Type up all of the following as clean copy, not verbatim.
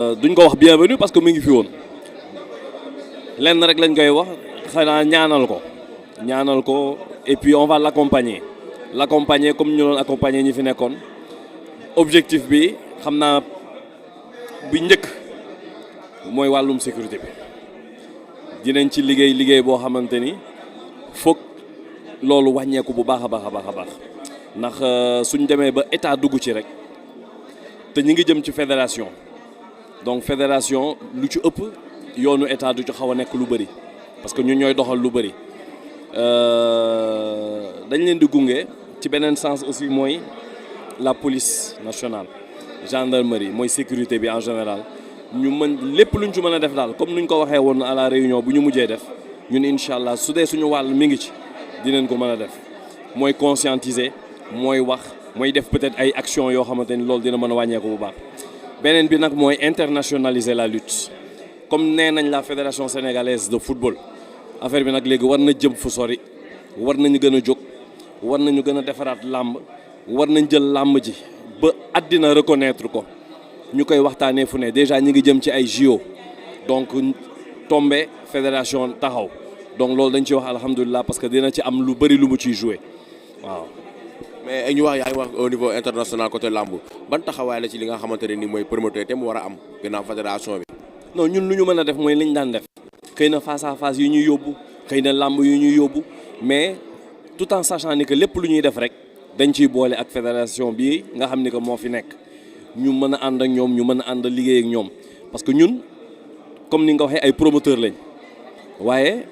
duñ ko wax bienvenue parce que mu ngi fi woon lenn rek lañ koy wax xanaa ñaanal ko et puis on va l'accompagner comme ñu doon accompagner ñi fi nekkoon objectif bi xam naa bi njëkk mooy wàllum sécurité bi dinañ ci liggéey boo xamante ni foog loolu wàññeeku bu baax a baax ndax suñ demee ba état dugg ci rek te ñi ngi jëm ci fédération donc fédération lu ci ëpp yoonu état du ci xaw a nekk lu bëri parce que ñun ñooy doxal lu bëri dañ leen di gunge ci beneen sens aussi mooy la police nationale gendarmerie mooy sécurité bi en général ñu mën lépp luñ ci mën a def daal comme nuñ ko waxee woon à la réunion bu ñu mujjee def ñun incha allah su dee suñu wàll mi ngi ci dinañ ko mën a def mooy conscientiser mooy wax mooy def peut-être ay actions yoo xamante ni loolu dina mën a wàññeeku bu baax. beneen bi nag mooy internationaliser la lutte comme nee nañ la fédération sénégalaise de football affaire bi nag léegi war na jëm fu sori war nañu gën a jóg war nañu gën a defaraat làmb war nañ jël làmb ji ba àddina reconnaître ko ñu koy waxtaanee fu ne déjà ñi ngi jëm ci ay JO donc tombé fédération taxaw donc loolu dañ ci wax alhamdulilah parce que dina ci am lu bëri lu mu ciy joué waaw. mais ñu wax yaa ngi wax au niveau international côté lamb ban taxawaay la ci li nga xamante ne ni mooy promoteur te mu war a am gannaaw fédération bi. non ñun lu ñu mën a def mooy liñ daan def xëy na face à face yu ñuy yóbbu xëy na lamb yu ñuy yóbbu mais tout en sachant ni que lépp lu ñuy def rek dañ ciy boole ak fédération bi nga xam ni que moo fi nekk ñu mën a ànd ak ñoom ñu mën a ànd liggéey ak ñoom parce que ñun comme ni nga waxee ay promoteur lañ waaye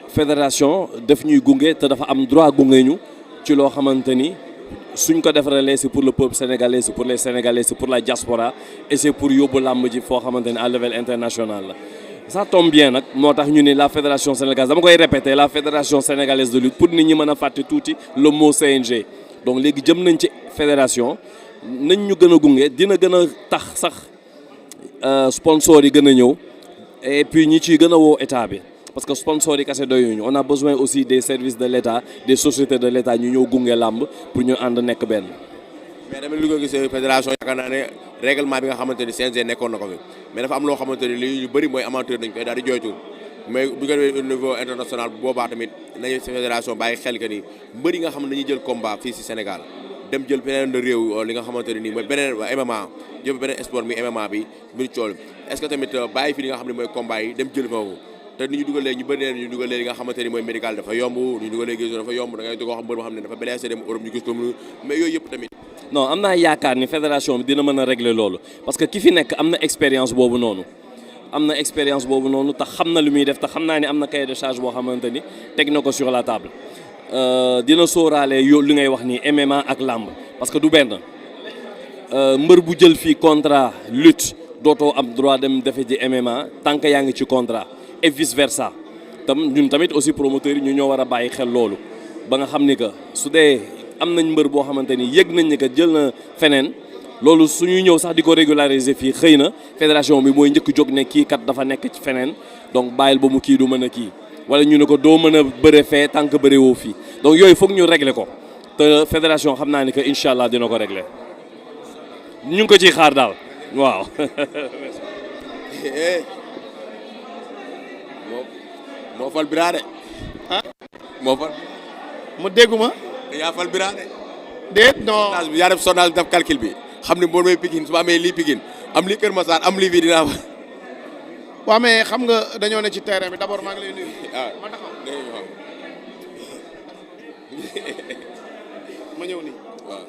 fédération daf ñuy gunge te dafa am droit gunge ñu ci loo xamante ni. suñ ko defaralee c'est pour le peuple sénégalais c'est pour les sénégalais c'est pour la diaspora et c'est pour yóbbu làmb ji foo xamante ne à level international la ça tombe bien nag moo tax ñu ne la fédération sénégalaise dama koy répéter la fédération sénégalaise de lutte pour nit ñi mën a fàtte tuuti le mot CNG donc léegi jëm nañ ci fédération nañ ñu gën a gunge dina gën a tax sax sponsors yi gën a ñëw et puis ñi ciy gën a woo état bi parce que sponsors yi kese doyuñu on a besoin aussi des services de l'État des sociétés de l'État ñu ñëw gunge làmb pour ñu ànd nekk benn. mais tamit li ko gisee fédération yaakaar naa ne règlement bi nga xamante ni CNG nekkoon na ko fi mais dafa am loo xamante ni li ñu bëri mooy amateur dañ koy daal di jooytu mais bu ñu ko au niveau international bu boobaa tamit nañu fédération bàyyi xel que ni mbër yi nga xam ne dañuy jël combat fii si Sénégal dem jël beneen réew li nga xamante ne nii mooy beneen MMA jël beneen sport mi MMA bi mu cool est-ce que tamit bàyyi fi li nga xam ne mooy combat yi dem jël foofu. te ni ñu dugalee ñu bëri ñu dugalee li nga xamante ni mooy médical dafa yomb ñu dugalee gis dafa yomb da ngay dugg wax mbër boo xam ne dafa blessé dem Europe ñu gis ko mais yooyu yëpp tamit. non am naa yaakaar ni fédération bi dina mën a régler loolu parce que ki fi nekk am na expérience boobu noonu te xam na lu muy def te xam naa ni am na cahier de charge boo xamante ni teg na ko sur la table dina sóoraale li ngay wax ni MMA ak làmb parce que du benn mbër bu jël fii contrat lutte dootoo am droit dem defe ji MMA tant que yaa ngi ci contrat. et vice versa ñun tamit aussi promoteurs yi ñu ñoo war a bàyyi xel loolu ba nga xam ni que su dee am nañ mbër boo xamante ni yëg nañ ni que jël na feneen loolu suñuy ñëw sax di ko régulariser fii xëy na fédération bi mooy njëkk jóg ne kii kat dafa nekk ci feneen donc bàyyil ba mu kii du mën a kii wala ñu ne ko doo mën a bëre fee tant que bëre woo fii donc yooyu foog ñu régler ko te fédération xam naa ni que incha allah dina ko régler ñu ngi ko ciy xaar daal waaw. moo fal Bira de. ah moo fal. mu dégguma. yaa fal Bira de. déet non sondage bi yaa def sondage def calcul bi xam ne boo may Pikine su ma amee lii Pikine am lii Kër Massar am lii fii dinaa fa. waaw mais xam nga dañoo ne ci terrain bi d'abord maa ngi lay nuyu. ma taxaw ma ñëw nii. waaw.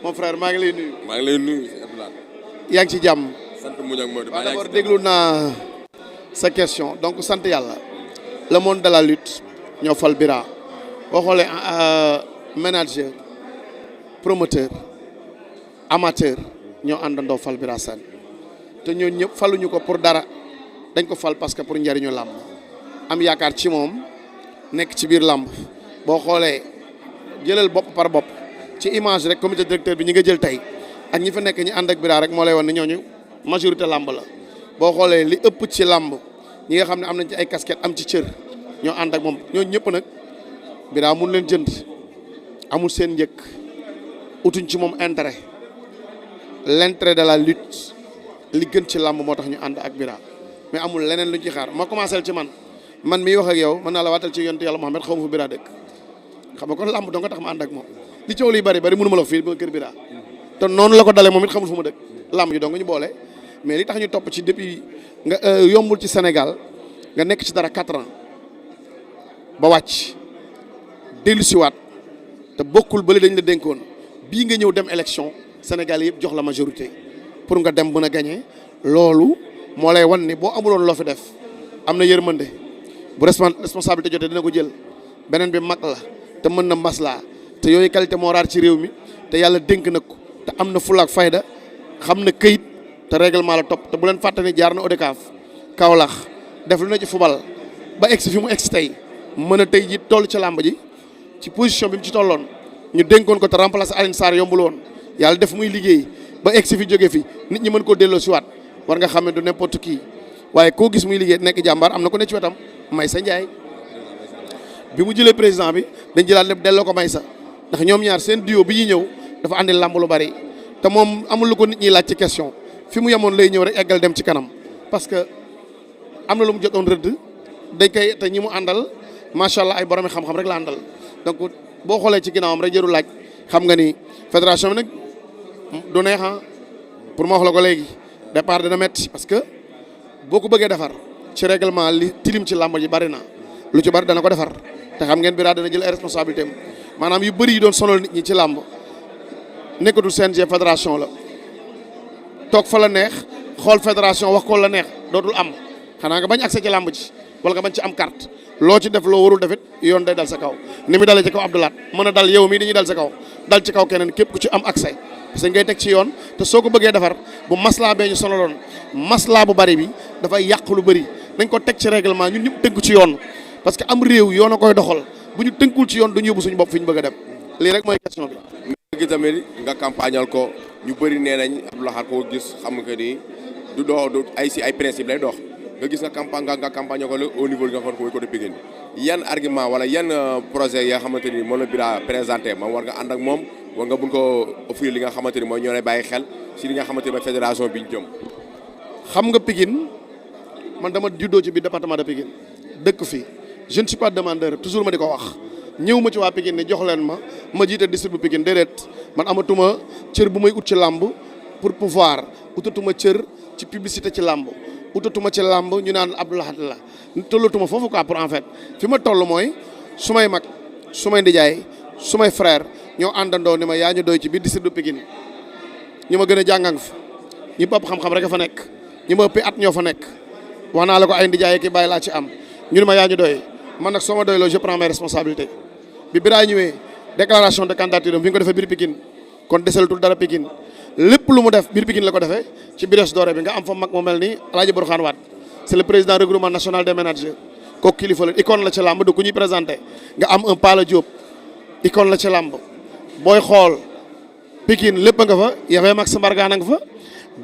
mon frère maa ngi lay nuyu. maa ngi lay nuyu Abdoulaye. yaa ngi ci jàmm. sant muñ ak Modou. waaw d'abord déglu naa sa question donc sant yàlla. le monde de la lutte ñoo fal Bira boo xoolee manager promoteur amateur ñoo àndandoo fal Bira Sène te ñoo ñëpp faluñu ko pour dara dañ ko fal parce que pour njariñu làmb am yaakaar ci moom nekk ci biir làmb boo xoolee jëlal bopp par bopp ci image rek comité directeur bi ñi nga jël tey ak ñi fa nekk ñi ànd ak Bira rek moo lay wan ne ñooñu majorité làmb la boo xoolee li ëpp ci làmb ñi nga xam ne am nañ ci ay casquette am ci cër ñoo ànd ak moom ñooñu ñëpp nag Bira mun leen jënd amul seen njëkk utuñ ci moom intérêt l'intérêt de la lutte li gën ci làmb moo tax ñu ànd ak Bira mais amul leneen luñ ci xaar ma commencé ci man miy wax ak yow mën naa la waatal ci yonent yàlla Muhammad xaw ma fu Bira dëkk xam nga kon làmb dong nga tax ma ànd ak moom li coow liy bari mënu ma la wax fii ba kër Bira te noonu la ko dalee moom it xamul fu ma dëkk làmb ji dong ñu boole mais li tax ñu topp ci depuis nga yombul ci Sénégal nga nekk ci dara 4 ans ba wàcc dellusiwaat te bokkul bële dañ la dénkoon bii nga ñëw dem élection Sénégal yëpp jox la majorité pour nga dem mën a gagné loolu moo lay wan ni boo amuloon loo fi def am na yërmande bu responsabilité jotee dina ko jël beneen bi mag la te mën na maslaa te yooyu qualité moo raar ci réew mi te yàlla dénk na ko te am na fulla ak fayda xam na këyit te règlement la topp te bu leen fàtte ni jaar na ODCAV Kaolack def lu na ci fubal ba egsi fi mu egsi tey mën a tey ji toll ci làmb ji ci position bi mu ci tolloon ñu dénkoon ko te remplacer Alioune Sarr yombul woon yàlla def muy liggéey ba egsi fi jóge fi nit ñi mën koo delloo si waat war nga xam ne du n'importe qui waaye koo gis muy liggéey nekk jàmbaar am na ko ne ci wetam Maysa Ndiaye bi mu jëlee président bi dañ jëlaat lépp delloo ko Maysa ndax ñoom ñaar seen duo bi ñuy ñëw dafa andi làmb lu bari te moom amul lu ko nit ñi laaj ci question fi mu yemoon lay ñëw rek eggal dem ci kanam parce que am na lu mu jotoon rëdd dañ koy te ñi mu àndal macha allah ay borom xam-xam rek la àndal donc boo xoolee ci ginnaawam rek jëru laaj xam nga ni fédération bi nag du neex pour ma wax la ko léegi départ dina metti parce que boo ko bëggee defar ci règlement li tilim ci làmb ji bari na lu ci bari dana ko defar te xam ngeen Bira dana jël ay responsabilité am maanaam yu bëri yi doon sonal nit ñi ci làmb nekkatul CNG fédération la toog fa la neex xool fédération wax ko la neex dootul am xanaa nga bañ accès ci làmb ji wala nga bañ ci am carte loo ci def loo warul defit yoon day dal sa kaw ni mu dalee ci kaw Abdoulaat mën a dal yow mii dañuy dal sa kaw dal ci kaw keneen képp ku ci am accès parce que ngay teg ci yoon te soo ko bëggee defar bu maslaa bee ñu sonaloon maslaa bu bari bi dafay yàq lu bëri nañ ko teg ci règlement ñun ñëpp tënku ci yoon parce que am réew yoon a koy doxal bu ñu tënkul ci yoon duñu yóbbu suñu bopp fi ñu bëgg a dem lii rek mooy question bi. léegi tamit nga campagnal ko ñu bëri nee nañ Abdoulaye koo gis xam nga ni du dox du ay principe lay dox nga gis nga campagne ko au niveau nga xam ne mooy côté Pikine yan argument wala yan projet yoo xamante ni moom la Bira présenté moom war nga ànd ak moom war nga buñ ko offrir li nga xamante ni mooy ñoo lay bàyyi xel si li nga xamante ni mooy fédération bi ñu jëm. xam nga Pikine man dama juddoo ci biir département de Pikine dëkk fi je ne suis pas demandeur toujours ma di ko wax ñëw ma ci waa Pikine ne jox leen ma jiite district bu Pikine déedéet man amatuma cër bu may ut ci làmb pour pouvoir utatuma cër ci publicité ci làmb utatuma ci làmb ñu naan Abdoulaye la tollatuma foofu quoi pour en fait fi ma toll mooy su may mag su may ndijaay su may frère ñoo àndandoo ni ma yaa ñu doy ci biir district bu Pikine ñi ma gën a jàngang fa ñi ëpp xam-xam rek a fa nekk ñi ma ëppi at ñoo fa nekk wax naa la ko ay ndijaay ki bàyyi laa ci am ñu ne ma yaa ñu doy man nag soo ma doy loo je prends mes responsabilités bi Bira ñëwee déclaration de candidature am fi nga ko defee biir Pikine kon deselatul dara Pikine lépp lu mu def biir Pikine la ko defee ci Brioche Dorée bi nga am fa mag mu mel ni El Hadj Bourkhane Wade c'est le président regroupement national des managers kooku kilifa la icône la ci làmb du ku ñuy présenté nga am un Pala Diop icône la ci làmb booy xool Pikine lépp nga fa yafee mag sa mbargaan nga fa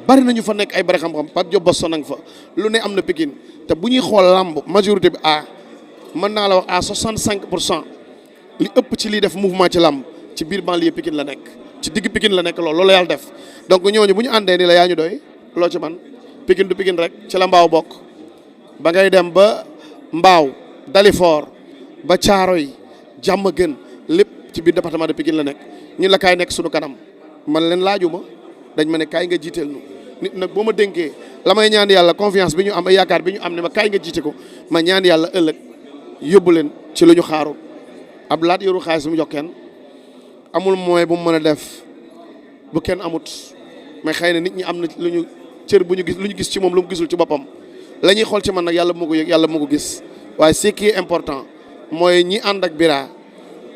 bari nañu fa nekk ay bari xam-xam Pape Diop Boston nga fa lu ne am na Pikine te bu ñuy xool làmb majorité bi mën naa la wax à 65% li ëpp ci liy def mouvement ci làmb ci biir banlieue Pikine la nekk ci digg Pikine la nekk loolu la yàlla def donc ñooñu bu ñu àndee ni la yaa ñu doy loo ci man Pikine du Pikine rek ci la mbaaw bokk ba ngay dem ba mbaaw Dalifort ba Caaroy jàmm gën lépp ci biir département de Pikine la nekk ñun la kaay nekk suñu kanam man leen laajuma dañ ma ne kaay nga jiiteel nu nit nag boo ma dénkee la may ñaan yàlla confiance bi ñu am ay yaakaar bi ñu am ne ma kaay nga jiite ko ma ñaan yàlla ëllëg yóbbu leen ci lu ñu xaaru ab laat yoru xaalis mu jox kenn amul moyen bu mu mën a def bu kenn amut mais xëy na nit ñi am na lu ñu cër bu ñu gis lu ñu gis ci moom lu mu gisul ci boppam la ñuy xool ci man nag yàlla moo ko yëg yàlla moo ko gis waaye ce qui est important mooy ñi ànd ak Bira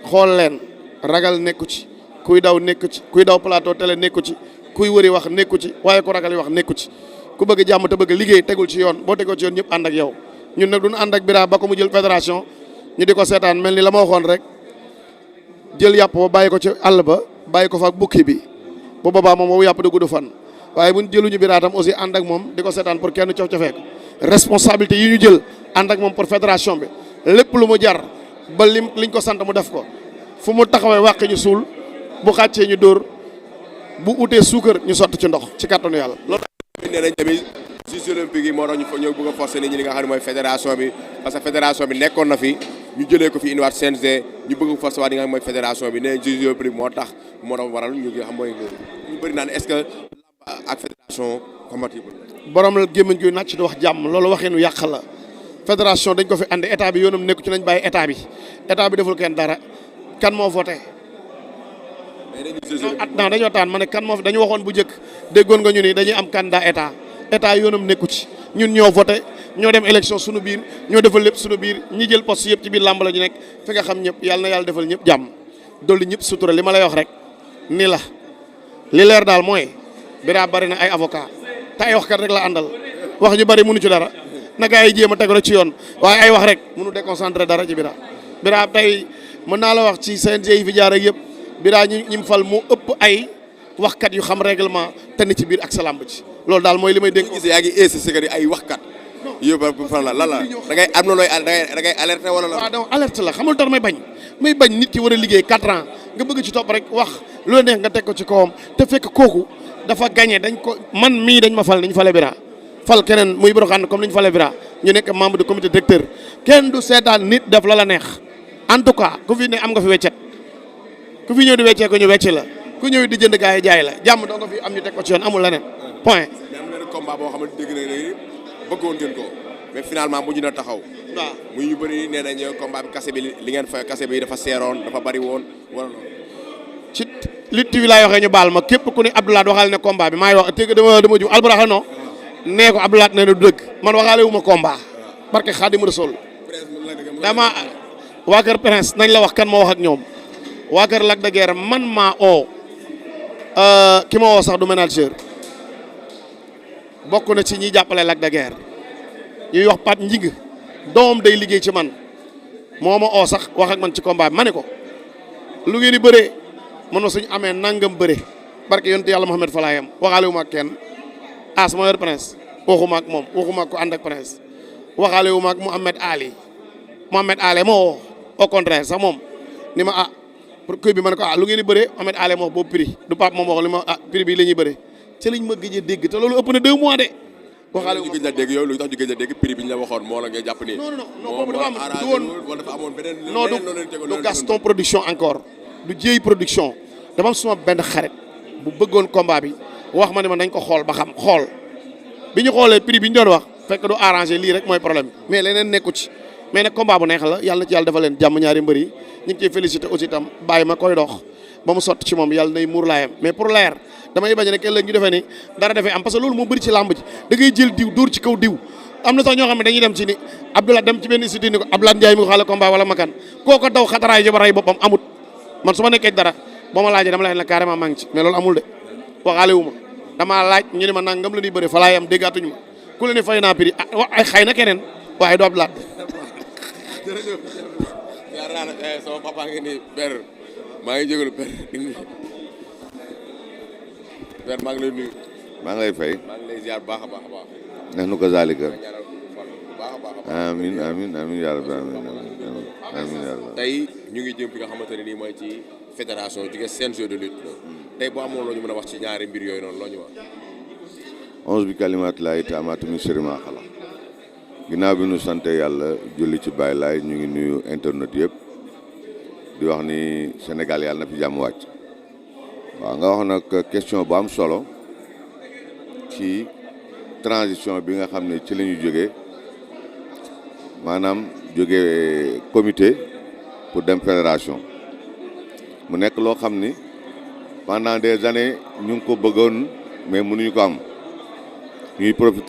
xool leen ragal nekku ci kuy daw nekku ci kuy daw plateau télé nekku ci kuy wëri wax nekku ci waaye ku ragal yi wax nekku ci ku bëgg jàmm te bëgg liggéey tegul ci yoon boo tegoo ci yoon ñëpp ànd ak yow ñun nag duñu ànd ak Bira ba ko mu jël fédération ñu di ko seetaan mel ni la ma waxoon rek jël yàpp ba bàyyi ko ci àll ba bàyyi ko fa ak bukki bi bu boobaa moom woowu yàpp da gudd fan waaye buñ jëluñu Bira tam aussi ànd ak moom di ko seetaan pour kenn cof-cofeek responsabilité yi ñu jël ànd ak moom pour fédération bi lépp lu mu jar ba liñ ko sant mu def ko fu mu taxawee wàq ñu suul bu xàccee ñu dóor bu utee suukar ñu sotti ci ndox ci kàttanu yàlla loolu nee nañ tamit Jeux olympiques yi moo tax ñu bëgg a forcer nit ñi li nga xam ne mooy fédération bi parce que fédération bi nekkoon na fi ñu jëlee ko fi indiwaat CNG ñu bëgg a forcer waat li nga xam mooy fédération bi nee Jeux olympiques moo tax waral ñu xam mooy ñu bëri naan est-ce que ak fédération compatible. borom la gémmiñ gi nàcc di wax jàmm loolu waxeenu yàq la fédération dañ ko fi andi état bi yoonam nekku ci nañ bàyyi état bi deful kenn dara kan moo voté. non dañoo taan ma ne kan moo fi dañu waxoon bu njëkk déggoon nga ñu ni dañuy am candidat état yoonam nekku ci ñun ñoo voté ñoo dem élection suñu biir ñoo defal lépp suñu biir ñi jël poste yëpp ci biir làmb la ñu nekk fi nga xam ñëpp yàlla na yàlla defal ñëpp jàmm dolli ñëpp sutura li ma lay wax rek ni la li leer daal mooy Bira bari na ay avocat te ay waxkat rek la àndal wax ñu bari mënu ci dara na gaa yi jéem a teg rek ci yoon waaye ay wax rek mënu déconcentré dara ci Bira tey mën naa la wax ci CNG yi fi jaar ak yëpp Bira ñi fal mu ëpp ay waxkat yu xam règlement te ni ci biir ak sa làmb ci loolu daal mooy li may dégg. gis yaa ngi insisté que ay waxkat yóbbu fan la lan la da ngay am na looy da ngay alerté wala la. waaw donc alerte la xamul tax may bañ nit ki war a liggéey 4 ans nga bëgg ci topp rek wax lu la neex nga teg ko ci kawam te fekk kooku dafa gagné dañ ko man mii dañ ma fal niñ fale Bira fal keneen muy Brokhane comme niñ fale Bira ñu nekk membre du comité directeur kenn du seetaan nit def la neex en tout cas ku fi ne am nga fi weccet ku fi ñëw di weccee ko ñu wecc la ku ñëw di jënd gaa yi jaay la jàmm doo nga fi am ñu teg ko ci yoon amul leneen point. mais am na combat boo xamante dégg na ne bëggoon ngeen ko mais finalement mujj na taxaw. waaw muy ñu bëri nee nañ combat bi kase bi li ngeen fa kase bi dafa seeroon dafa bari woon wala noonu. ci Lutte TV laay waxee ñu baal ma képp ku ne Abdoulaye waxal ne combat bi maay wax tey dama ju Albourakh non nee ko Abdoulaye nee na du dëgg man waxaale wu ma combat barke Xaadimu Rasuul dama waa kër Prince nañ la wax kan moo wax ak ñoom waa kër Lac de Guiers man maa oo ki ma woo sax du manager bokk na ci ñiy jàppale Lac de Guiers ñuy wax Pape Njing doomam day liggéey ci man moo ma oo sax wax ak man ci combat bi ma ne ko lu ngeen di bëree mën na suñu amee nangam bëre barke yonent yàlla Muhammad fa laa yam waxaale wu ma ak kenn as moo yor Prince waxuma ak moom waxuma ak ko ànd ak Prince waxaale wu ma ak Mouhamed Ali moo woo au contraire sax moom ni ma pour kuy bi ma ne ko lu ngeen di bëree Mouhamed Ali moo wax boobu prix du Pape moom wax li ma prix bi la ñuy bëree ci lañ ma gëj a dégg te loolu ëpp na 2 mois de. waxaale wu ma gëj la dégg yow lu tax ñu gëj a dégg prix bi ñu la waxoon moo la ngay jàpp ni. non boobu dafa am du woon wala dafa amoon beneen. non du Gaston production encore du Dieye production dafa am suma benn xarit bu bëggoon combat bi wax ma ne ma nañ ko xool ba xam xool bi ñu xoolee prix bi ñu doon wax fekk du arrangé lii rek mooy problème mais leneen nekku ci mais nag combat bu neex la yàlla na ci yàlla dafa leen jàmm ñaari mbër yi ñu ngi ciy félicité aussi itam bàyyi ma koy dox ba mu sotti ci moom yàlla nay muur laayam mais pour leer damay bañ rek ëllëg ñu defee ni dara defee am parce que loolu moo bëri ci làmb ji da ngay jël diw dóor ci kaw diw am na sax ñoo xam ne dañuy dem ci ni Abdoulaye dem ci benn institut ni ko Abdoulaye Ndiaye mi ko xaale combat wala makan kooko daw xataraay ji ba rey boppam amut man su ma nekkee dara boo ma laajee dama la ne carrément maa ngi ci mais loolu amul de waxaale wu ma damaa laaj ñu ne ma nangam la ñuy bëri fa laay am déggaatuñu ma ku la ne fay naa prix ay xëy na keneen waaye du Abdoulaye. jërëjëf yaar naa ne sama papa ngi nii père maa ngi jégalu père maa ngi lay nuyu. maa ngi lay fay. maa ngi lay ziar baax a baax a baax. neex nu ko zaalika. amiin amiin yaa rabbi amiin yaa rabbi. tey ñu ngi jëm fi nga xamante ne nii mooy ci fédération jóge CNG de lutte tey boo amoon loo ñu mën a wax ci ñaari mbir yooyu noonu loo ñu wax. onze bi kalimaat laay taamaatu min sharri maa xalaq. ginnaaw bi nu sante yàlla julli ci Baay Laay ñu ngi nuyu internet yëpp di wax ni Sénégal yàlla na fi jàmm wàcc. waaw nga wax nag question bu am solo ci transition bi nga xam ne ci la ñu jógee maanaam jógee comité pour dem fédération mu nekk loo xam ni pendant des années ñu ngi ko bëggoon mais mënuñu ko am ñuy profité